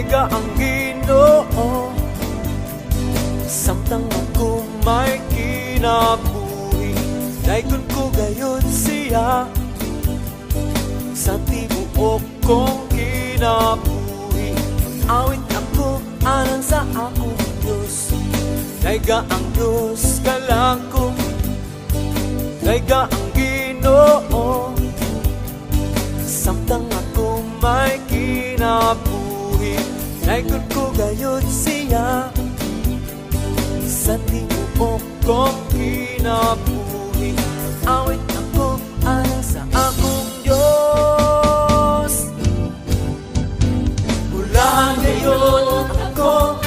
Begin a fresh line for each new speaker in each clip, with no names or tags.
Dayga ang Ginoo. Samtang ako may kinabuhi, daygon ko gayud siya. Sa tibuok kong kinabuhi, awit ako alang sa akong Diyos. Dayga ang Diyos kalako, dayga ang Ginoo. Samtang ako may kinabuhi, daygon ko gayud siya. Sa tibuok kong kinabuhi, awit ako alang sa akong Diyos. Mula ngayon ako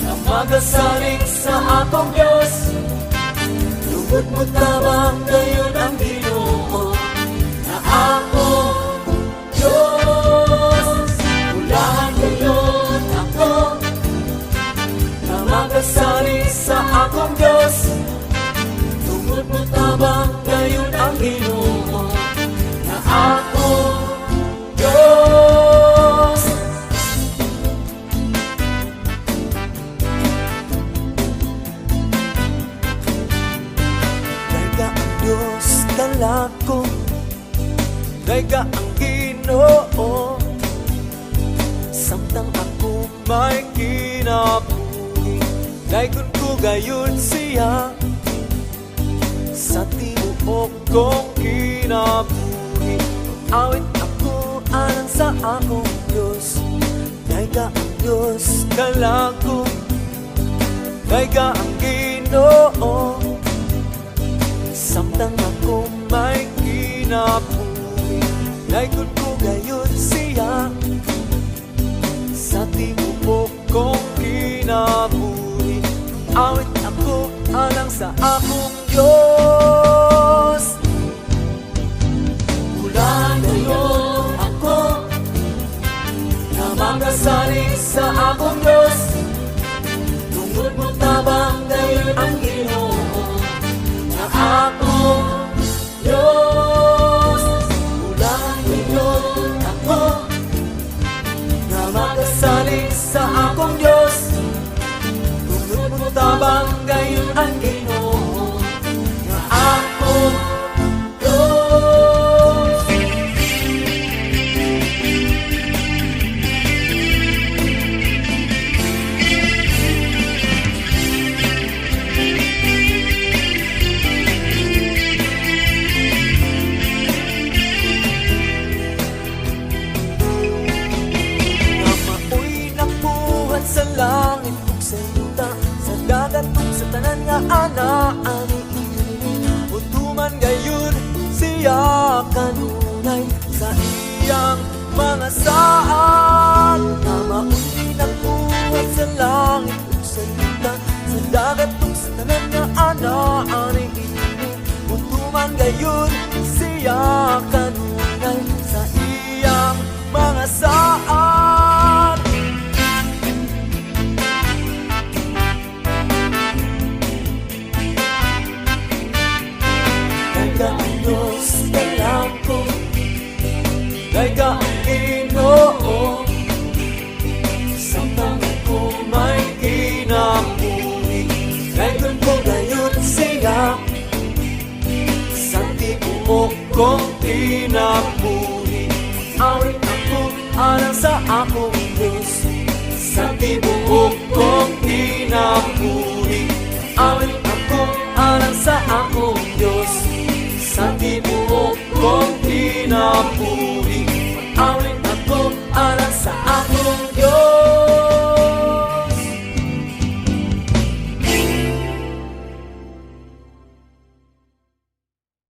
na magasalig sa akong Diyos, tungod mo tabang gayon ang Ginoo na akong Diyos. Mula ngayon ako na magasalig sa akong Diyos, tungod mo tabang gayon ang Ginoo na akong Diyos. Dayga ang Diyos kalako, dayga ang Ginoo. Samtang ako may kinabuhi, daygon ko gayud siya. Sa tibuok kong kinabuhi, awit ako alang sa akong Diyos. Dayga ang Diyos kalako, dayga ang Ginoo. Samtang ako may kinabuhi, daygon ko gayud siya. Sa tibuok kong kinabuhi, awit ako alang sa akong Diyos. Mula ngayon ako na magasalig sa akong Diyos, tungod mo tabang gayon ang Ginoo na akong Diyos. Mula ngayon ako na magasalig sa akong Diyos, tungod mo tabang gayon ang Ginoo na akong Diyos. Nga maoy nagbuhat sa langit ug sa yuta, sa dagat ug sa tanan nga anaa niini. Mutuman gayud siya kanunay sa iyang mga saad. Nga maoy nagbuhat sa langit ug sa yuta, sa dagat ug sa tanan nga anaa niini. Mutuman gayud siya kanunay sa iyang mga saad. Dayga ang Diyos kalako, dayga ang Ginoo. Samtang ako may kinabuhi, daygon ko gayud siya. Sa tibuok kong kinabuhi, awit ako alang sa akong Diyos. Sa tibuok kong kinabuhi, awit ako alang sa akong Diyos. Sa tibuok kong kinabuhi, awit